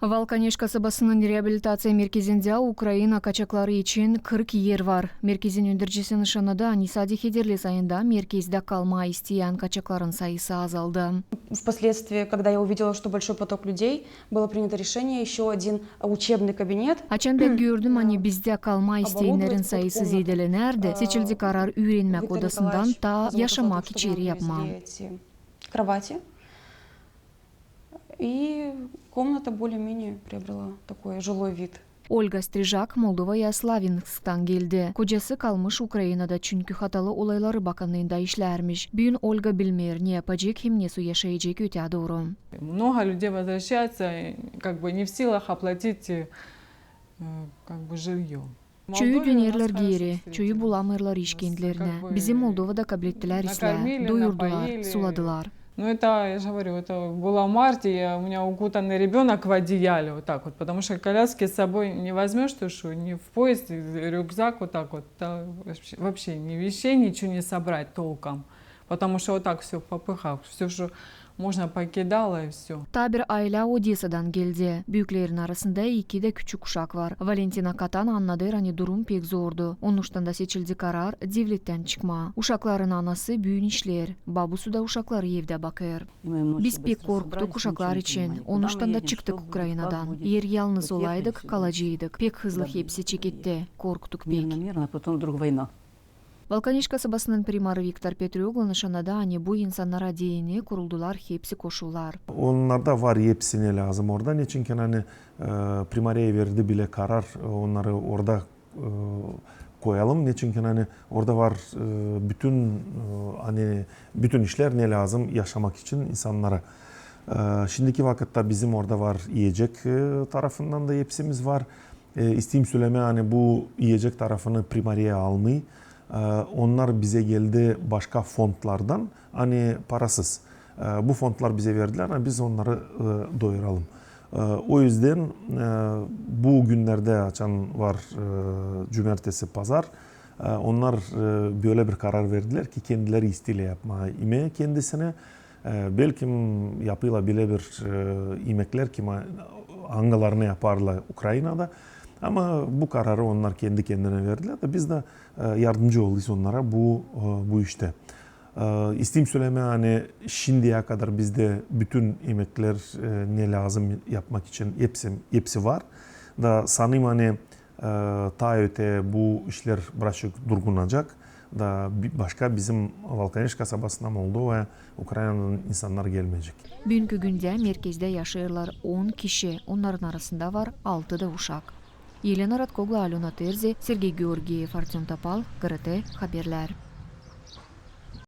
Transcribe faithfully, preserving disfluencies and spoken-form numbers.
Valkaneş kasabasının reabilitaţiya merkezindä Ukraina kaçakları için kırk er var. Merkezin öndercisi nışannadı, ani sade hederli sayında merkezdä kalmaa isteyän kaçakların sayısı azaldı. Впоследствии, когда я увидела, что большой поток людей, было принято решение ещё один учебный кабинет. Açan bän gördüm, ani bizdä kalmaa isteyenlerin sayısı zeedelenärdi, seçildi karar üürenmäk odasından taa yaşamak içeri yapmaa. Кровати. И комната более-менее приобрела такой жилой вид. Olga Strijak Moldovaya Slavinsktan geldi. Kocası kalmış Ukrainada, çünkü hatalı olayları bakannıında işlärmiş. Büün Olga bilmeer, ne yapacek hem nesoy yaşayacek öteyä dooru. Много людей возвращается, как бы не в силах оплатить, э, как бы жильё. Çoyu dönerlär geeri, çoyu bulamêêrlar iş kendilerinä. Bizi Moldovada kablettilär islää, doyurdular, suladılar. Ну, это, я же говорю, это было в марте, я, у меня укутанный ребёнок в одеяле, вот так вот, потому что коляски с собой не возьмёшь, ты что, ни в поезд, рюкзак вот так вот, да, вообще, вообще ни вещей, ничего не собрать толком, потому что вот так всё в попыхах, всё, что можно, покидала и всё. Taa bir aylä Odesadan geldi. Büüklerin arasında iki dä küçük uşak var. Valentina Katan annadêr, ani durum pek zordu. Onuştan da seçildi karar devlettän çıkmaa. Uşakların anası büün işleer, babusu da uşakları evdä bakêr. Biz pek korktuk uşaklar için. Onuştan da çıktık Ukrainadan. Eer yalnız olaydık, kalaceydık. Pek hızlı hepsi çeketti. Korktuk pek. Valkaneş kasabasının primarı Viktor Petröglu nışannadı, ani bu insannara deyni kuruldular hepsi koşullar. Onnarda var hepsi ne lääzım orada. Neçinki, ani, e, primariya verdi bilä karar, e, onnarı orada, e, koyalım. Neçinki, ani orada var, e, bütün, e, ani bütün işlär ne lääzım yaşamak için insannara. E, şindiki vakıtta bizim orada var iyecek, e, tarafından da hepsimiz var. E, isteyim sölemää, ani bu iyecek tarafını primariya almêêr. E, onnar bizä geldi başka fondlardan, ani parasız. E, bu fondlar bizä verdilär, ani biz onnarı, e, doyuralım. E, o üzdän, e, bu günnerdä, açan var, e, cumertesi, pazar, e, onnar, e, bölä bir karar verdilär ki, kendileri isteerlär yapmaa imeä kendisinä. E, belki yapêrlar bilä bir, e, imeklär, kim, angılarını yaparlar Ukrainada. Ama bu kararı onnar kendi-kendinä verdilär da biz dä, e, yardımcı olêrız onnara bu, e, bu iştä. E, isteyim sölemää, ani şindiyä kadar bizdä bütün imeklär, e, ne lääzım yapmak için hepsi, hepsi var. Da sanêrım, ani E, taa öte bu işlär birazcık durgunacak da bi-, başka bizim Valkaneş kasabasına Moldovaya Ukrainadan insannar gelmeyecek. Büünkü gündä merkezdä yaşêêrlar on kişi, onnarın arasında var altı da uşak. Elena Ratkoglu, Alöna Terzi, Sergey Georgiev, Artöm Topal, GRT Haberlär.